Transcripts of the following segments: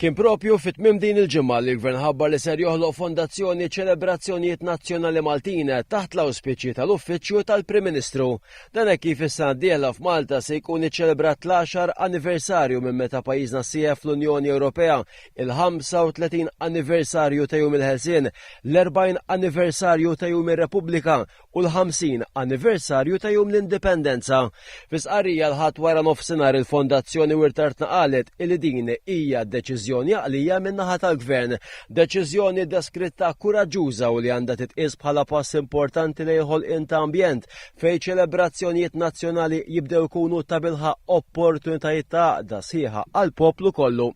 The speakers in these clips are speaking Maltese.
Kien propju fi tmiem din il-ġimgħa li l-Gvern ħabbar li ser joħloq Fondazzjoni Ċelebrazzjonijiet Nazzjonali Maltin taħt l-awspiċi tal-Uffiċċju tal-Prim Ministru. Dan hekk kif is-sena d-dieħla f'Malta se jkun iċċelebrat l-għaxar anniversarju minn meta pajjiżna sieħeb fl-Unjoni Ewropea, il-35 anniversarju ta' Jum il-Ħelsien, l-40 anniversarju ta' Jum ir-Repubblika u l-50 anniversarju ta' Jum l-Indipendenza. Fi sqarrija l-Ħadd wara nofsinhar il-Fondazzjoni Wirt Artna qalet li din hija deċiżjoni għaqlija min-naħa tal-Gvern, deċiżjoni deskritta kuraġġuża u li għandha titqies bħala pass importanti lejn il-ħolqien ta' ambjent fejn ċelebrazzjonijiet nazzjonali jibdew ikunu tabilħaqq opportunitajiet ta' għaqda sħiħa għall-poplu kollu.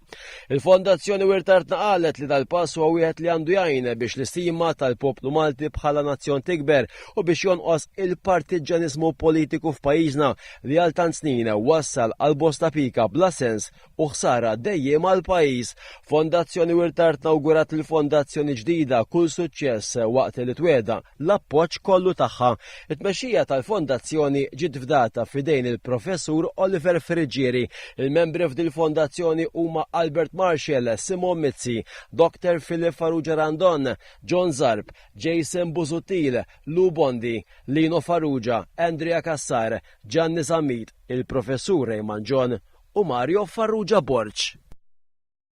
Il-Fondazzjoni Wirt Artna qalet li dal-pass huwa wieħed li għandu jgħin biex l-istima tal-poplu Malti bħala nazzjon tikber u biex jonqos il-partiġġaniżmu politiku f'pajjiżna li għal tant snin wassal għal bosta pika bla sens u ħsara dejjem għal pajjiż. Fondazzjoni Wirt Artna awgurat lill-fondazzjoni ġdida kull suċċess waqt li twegħda l-appoġġ kollu tagħha. It-tmexxija tal-fondazzjoni ġiet fdata f'idejn il-Professur Oliver Friggieri. Il-membri f'dil-fondazzjoni huma Albert Marshall, Simon Mizzi, Dr. Philip Farrugia Randon, John Zarb, Jason Busuttil, Lou Bondi, Lino Farrugia, Andrea Cassar, Gianni Zammit, il-Professur Raymond John u Mario Farrugia Borg.